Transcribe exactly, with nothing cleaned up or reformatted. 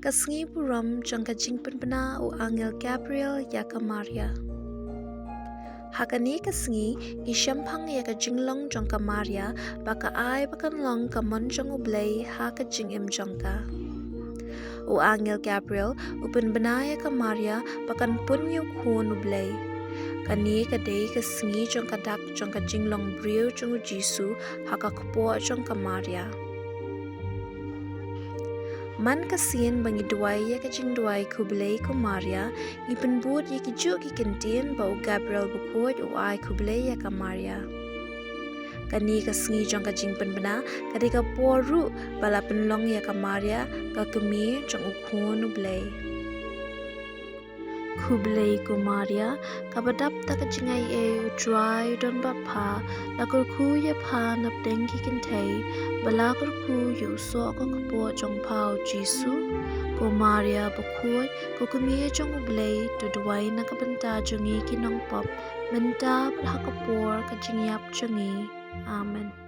Ka sngi burom jong ka jingpynbna u angel Gabriel ïa ka Maria. Ha kane ka sngi ngi shemphang ïa ka jinglong jong ka Maria, ba ka ai ba kan long ka mon jong U Blei ha ka jingim jong ka. U angel Gabriel u pynbna ïa ka Maria ba kan pun ïa u khun U Blei. Kane ka dei ka sngi jong ka dak jong ka jinglong briew jong U Jisu ha ka kpoh jong ka Maria. Man ka sien ba ngi duwai ïa ka jingduwai khublei ko Maria, ngi pynbud ïa ki juh ki kyntien ba u Gabriel bakhuid u ai khublei ïa ka Maria. Kane ka sngi jong ka jingpynbna ka dei ka por ruh ba la pynlong ïa ka Maria ka kmie jong u khun U Blei. Khublei ko Maria, kaba dap da ka jingaiei, U Trai u don bad pha, la kyrkhu ïa pha napdeng ki kynthei, ba la kyrkhu ïa u soh ka kpoh jong pha U Jisu. Ko Maria bakhuid, ko kmie jong U Blei, to duwai na ka bynta jong ngi ki nongpop, mynta bad ha ka por ka jingïap jong ngi. Amen.